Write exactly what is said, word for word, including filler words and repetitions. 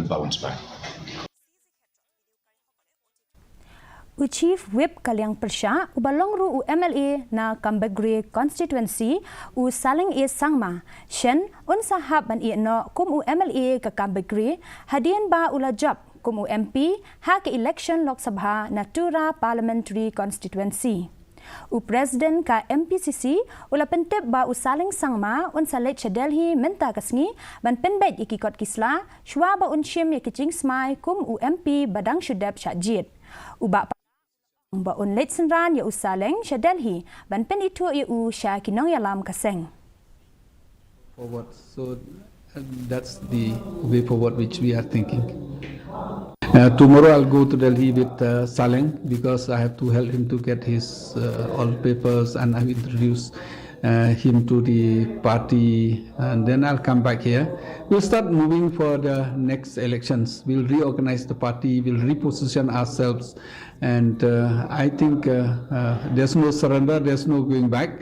Bounce back. U Chief Whip ka liang pyrshah, uba long ruh u M L A na Kambegre Constituency, u Saleng A Sangma, shen un sa hap ban ïeh noh kum u M L A ka Kambegre, hadien ba u la jop kum u M P ha ka election Lok Sabha na Tura Parliamentary Constituency. U President ka M P C C u la pyntip ba u Saleng Sangma un sa leit sha Delhi mynta ka sngi ban pynbeit ïa ki kot ki sla, shuwa ba un shim ïa ki jingsmai kum u M P ba dang shu dep shah jied. U Bah Pala ba un leit synran ïa u Saleng sha Delhi ban pynithuh ïa u sha ki nongïalam ka seng. Forward. So uh, that's the way forward which we are thinking. Uh, tomorrow I'll go to Delhi with uh, Saleng because I have to help him to get his uh, all papers, and I've introduced uh, him to the party, and then I'll come back here. We'll start moving for the next elections. We'll reorganize the party, we'll reposition ourselves, and uh, I think uh, uh, there's no surrender, there's no going back.